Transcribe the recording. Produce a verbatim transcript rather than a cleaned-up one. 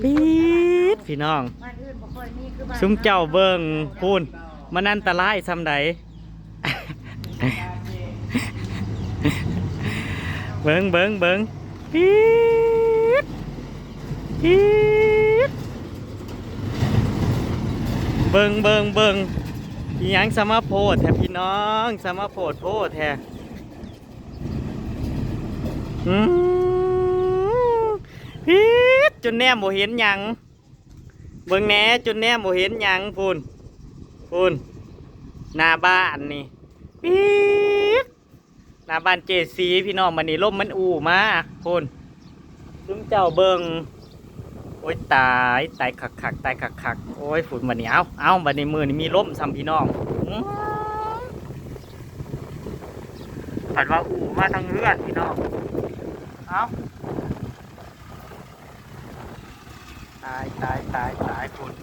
ปี๊ดพี่น้อง ซุมเจ้าเบิ่งพู้น มันอันตรายส่ำใด เบิ่งเบิ่งเบิ่งปี๊ดปี๊ด เบิ่งเบิ่งเบิ่งอีหยังสมาโพดแท้พี่น้อง สมาโพดโพดแท้ อืมปี๊ดจนแนมบ่เห็นหยัง เบิ่งแหน่จนแนมบ่เห็นหยังพู้น พู้น หน้าบ้านนี่ปี๊ด หน้าบ้านเจสีพี่น้อง บัดนี้ลมมันอู้มาพู้น ซุมเจ้าเบิ่ง โอ้ยตาย ตายคักๆ ตายคักๆ โอ้ยฝนบัดนี้ เอ้า เอ้า บัดนี้มื้อนี้มีลมส่ำพี่น้อง อื้อ ผัดว่าอู้มาทางเฮือนพี่น้อง เอ้า ตาย ตาย ตาย ตาย ฝน